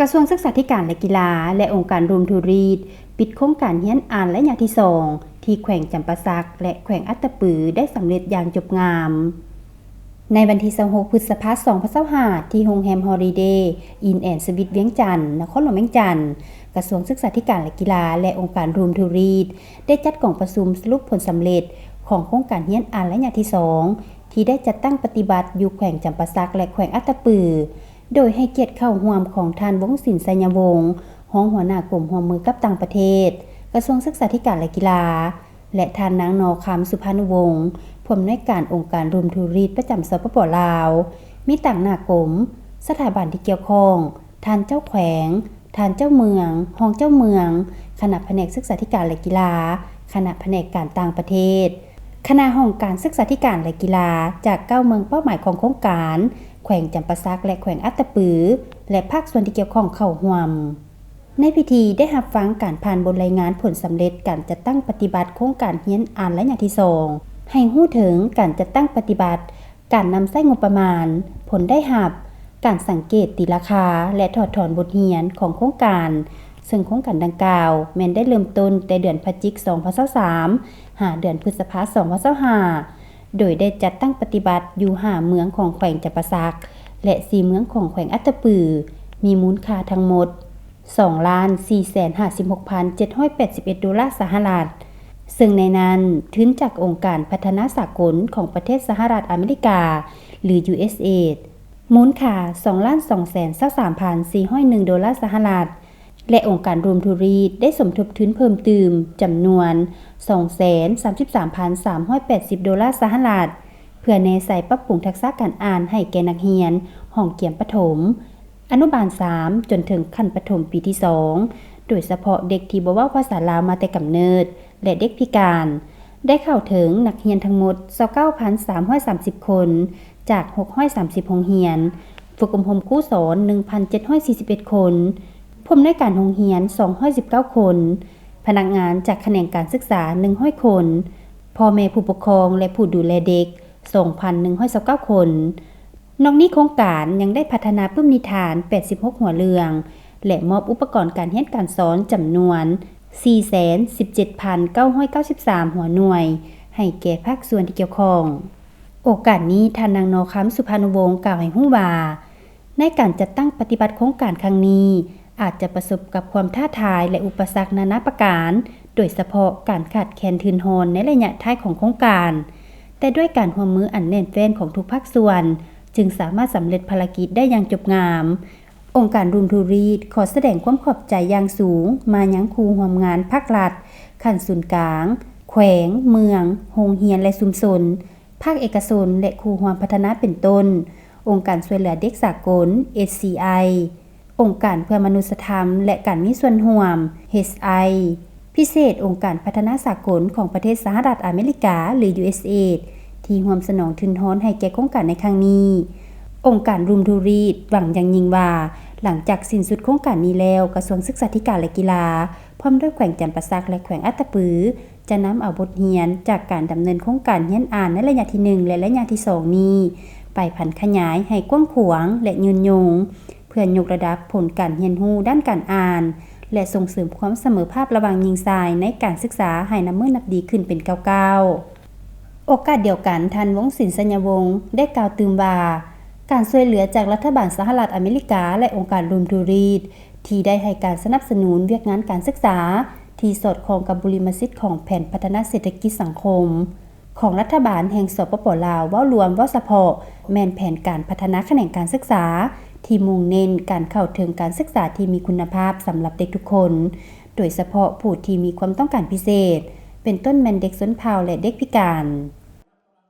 ກະຊວງສຶກສາທິການ ແລະ ກິລາ ແລະ ອົງການ Room to Read ປິດໂຄງການຮຽນອ່ານໄລຍະທີສອງ ທີ່ແຂວງຈຳປາສັກ ແລະ ແຂວງອັດຕະປື ໄດ້ສຳເລັດຢ່າງຈົບງາມ. ໃນວັນທີຊາວຫົກ ພຶດສະພາ ສອງພັນຊາວຫ້າ ທີ່ໂຮງແຮມ Holiday Inn and Suites ວຽງຈັນ, ນະຄອນຫຼວງວຽງຈັນ, ກະຊວງສຶກສາທິການ ແລະ ກິລາ ແລະ ອົງການ Room to Read ໄດ້ຈັດກອງປະຊຸມສະຫຼຸບຜົນສຳເລັດຂອງໂຄງການຮຽນອ່ານໄລຍະທີສອງ ທີ່ໄດ້ຈັດຕັ້ງປະຕິບັດຢູ່ແຂວງຈຳປາສັກ ແລະ ແຂວງອັດຕະປື ໂດຍໃຫ້ກຽດເຂົ້າຮ່ວມຂອງທ່ານ ວົງສິນ ໄຊຍະວົງ, ຮອງຫົວໜ້າກົມຮ່ວມມືກັບຕ່າງປະເທດ, ກະຊວງສຶກສາທິການ ແລະ ກິລາ ແລະ ທ່ານນາງ ນໍຄຳ ສຸພານຸວົງ, ຜູ້ອຳນວຍການອົງການ Room to Read ປະຈຳ ສປປ ລາວ, ມີຕາງໜ້າກົມ, ສະຖາບັນທີ່ກ່ຽວຂ້ອງ, ທ່ານເຈົ້າແຂວງ, ທ່ານເຈົ້າເມືອງ, ຮອງເຈົ້າເມືອງ, ຄະນະພະແນກສຶກສາທິການ ແລະ ກິລາ, ຄະນະພະແນກການຕ່າງປະເທດ, ຄະນະຫ້ອງການສຶກສາທິການ ແລະ ກິລາ ຈາກເກົ້າເມືອງເປົ້າໝາຍຂອງໂຄງການ, ແຂວງຈຳປາສັກ ແລະ ແຂວງອັດຕະປື ແລະ ພາກສ່ວນທີ່ກ່ຽວຂ້ອງເຂົ້າຮ່ວມ. ໃນພິທີໄດ້ຮັບຟັງການຜ່ານບົດລາຍງານຜົນສຳເລັດການຈັດຕັ້ງປະຕິບັດໂຄງການຮຽນອ່ານໄລຍະທີສອງ, ໃຫ້ຮູ້ເຖິງການຈັດຕັ້ງປະຕິບັດ, ການນຳໃຊ້ງົບປະມານ, ຜົນໄດ້ຮັບ, ການສັງເກດຕີລາຄາ ແລະ ຖອດຖອນບົດຮຽນຂອງໂຄງການ, ເຊິ່ງໂຄງການດັ່ງກ່າວແມ່ນໄດ້ເລີ່ມຕົ້ນແຕ່ເດືອນພະຈິກ ສອງພັນຊາວສາມ ຫາເດືອນພຶດສະພາ ສອງພັນຊາວຫ້າ ໂດຍໄດ້ຈັດຕັ້ງປະຕິບັດຢູ່ຫ້າເມືອງຂອງແຂວງຈຳປາສັກ ແລະ ສີ່ເມືອງຂອງແຂວງອັດຕະປື, ມີມູນຄ່າທັງໝົດ ສອງລ້ານສີ່ແສນຫ້າສິບຫົກພັນເຈັດຮ້ອຍແປດສິບເອັດໂດລາສະຫະລັດ, ເຊິ່ງໃນນັ້ນ ທຶນຈາກອົງການພັດທະນາສາກົນຂອງປະເທດສະຫະລັດອາເມລິກາ ຫຼື USAID ມູນຄ່າ ສອງລ້ານສອງແສນຊາວສາມພັນສີ່ຮ້ອຍໜຶ່ງໂດລາສະຫະລັດ ແລະ ອົງການ Room to Read ໄດ້ສົມທົບທຶນເພີ່ມຕື່ມຈຳນວນ ສອງແສນສາມສິບສາມພັນສາມຮ້ອຍແປດສິບໂດລາສະຫະລັດ ເພື່ອແນໃສ່ປັບປຸງທັກສະການອ່ານໃຫ້ແກ່ນັກຮຽນຫ້ອງກຽມປະຖົມ, ອະນຸບານສາມ ຈົນເຖິງຂັ້ນປະຖົມປີທີສອງ, ໂດຍສະເພາະເດັກທີ່ບໍ່ເວົ້າພາສາລາວມາແຕ່ກຳເນີດ ແລະ ເດັກພິການ ໄດ້ເຂົ້າເຖິງນັກຮຽນທັງໝົດ ຊາວເກົ້າພັນສາມຮ້ອຍສາມສິບຄົນ ຈາກ ຫົກຮ້ອຍສາມສິບໂຮງຮຽນ, ຝຶກອົບຮົມຄູສອນ ໜຶ່ງພັນເຈັດຮ້ອຍສີ່ສິບເອັດຄົນ, ຜູ້ອຳນວຍການໂຮງຮຽນ ສອງຮ້ອຍສິບເກົ້າຄົນ, ພະນັກງານຈາກຂະແໜງການສຶກສາ ໜຶ່ງຮ້ອຍຄົນ, ພໍ່ແມ່ຜູ້ປົກຄອງ ແລະ ຜູ້ດູແລເດັກ ສອງພັນໜຶ່ງຮ້ອຍຊາວເກົ້າຄົນ. ນອກນີ້ໂຄງການຍັງໄດ້ພັດທະນາປຶ້ມນິທານ ແປດສິບຫົກຫົວເລື່ອງ ແລະ ມອບອຸປະກອນການຮຽນການສອນຈຳນວນ ສີ່ແສນສິບເຈັດພັນເກົ້າຮ້ອຍເກົ້າສິບສາມຫົວໜ່ວຍ ໃຫ້ແກ່ພາກສ່ວນທີ່ກ່ຽວຂ້ອງ. ໂອກາດນີ້ ທ່ານນາງ ນໍຄຳ ສຸພານຸວົງ ກ່າວໃຫ້ຮູ້ວ່າ ໃນການຈັດຕັ້ງປະຕິບັດໂຄງການຄັ້ງນີ້ ອາດຈະປະສົບກັບຄວາມທ້າທາຍ ແລະ ອຸປະສັກນານາປະການ, ໂດຍສະເພາະການຂາດແຄນທຶນຮອນໃນໄລຍະທ້າຍຂອງໂຄງການ, ແຕ່ດ້ວຍການຮ່ວມມືອັນແໜ້ນແຟ້ນຂອງທຸກພາກສ່ວນ ຈຶ່ງສາມາດສຳເລັດພາລະກິດໄດ້ຢ່າງຈົບງາມ. ອົງການ Room to Read ຂໍສະແດງຄວາມຂອບໃຈຢ່າງສູງມາຍັງຄູ່ຮ່ວມງານພາກລັດຂັ້ນສູນກາງ, ແຂວງ, ເມືອງ, ໂຮງຮຽນ ແລະ ຊຸມຊົນ, ພາກເອກະຊົນ ແລະ ຄູ່ຮ່ວມພັດທະນາເປັນຕົ້ນ ອົງການຊ່ວຍເຫຼືອເດັກສາກົນ ເອຊຊີໄອ, ອົງການເພື່ອມະນຸດສະທຳ ແລະ ການມີສ່ວນຮ່ວມ ເອຊໄອ, ພິເສດ ອົງການພັດທະນາສາກົນຂອງປະເທດສະຫະລັດອາເມລິກາ ຫຼື USAID ທີ່ຮ່ວມສະໜອງທຶນຮອນໃຫ້ແກ່ໂຄງການໃນຄັ້ງນີ້. ອົງການ Room to Read ຫວັງຢ່າງຍິ່ງວ່າ ຫຼັງຈາກສິ້ນສຸດໂຄງການນີ້ແລ້ວ, ກະຊວງສຶກສາທິການ ແລະ ກິລາ ພ້ອມດ້ວຍແຂວງຈຳປາສັກ ແລະ ແຂວງອັດຕະປື ຈະນຳເອົາບົດຮຽນຈາກການດຳເນີນໂຄງການຮຽນອ່ານໃນໄລຍະທີໜຶ່ງ ແລະ ໄລຍະທີສອງນີ້ ໄປຜັນຂະຫຍາຍໃຫ້ກວ້າງຂວາງ ແລະ ຍືນຍົງ, ເພື່ອຍົກລະດັບຜົນການຮຽນຮູ້ດ້ານການອ່ານ ແລະ ສົ່ງເສີມຄວາມສະເໝີພາບລະຫວ່າງຍິງຊາຍໃນການສຶກສາໃຫ້ນັບມື້ນັບດີຂຶ້ນເປັນກ້າວໆ. ໂອກາດດຽວກັນ, ທ່ານ ວົງສິນ ໄຊຍະວົງ ໄດ້ກ່າວຕື່ມວ່າ ການຊ່ວຍເຫຼືອຈາກລັດຖະບານສະຫະລັດອາເມລິກາ ແລະ ອົງການ Room to Read ທີ່ໄດ້ໃຫ້ການສະໜັບສະໜູນວຽກງານການສຶກສາ ທີ່ສອດຄ່ອງກັບບຸລິມະສິດຂອງແຜນພັດທະນາເສດຖະກິດສັງຄົມຂອງລັດຖະບານແຫ່ງ ສປປ ລາວ ເວົ້າລວມ, ເວົ້າສະເພາະ ແມ່ນແຜນການພັດທະນາຂະແໜງການສຶກສາ ທີ່ມຸ່ງເນັ້ນການເຂົ້າເຖິງການສຶກສາທີ່ມີຄຸນນະພາບສຳລັບເດັກທຸກຄົນ, ໂດຍສະເພາະຜູ້ທີ່ມີຄວາມຕ້ອງການພິເສດ, ເປັນຕົ້ນແມ່ນເດັກຊົນເຜົ່າ ແລະ ເດັກພິການ.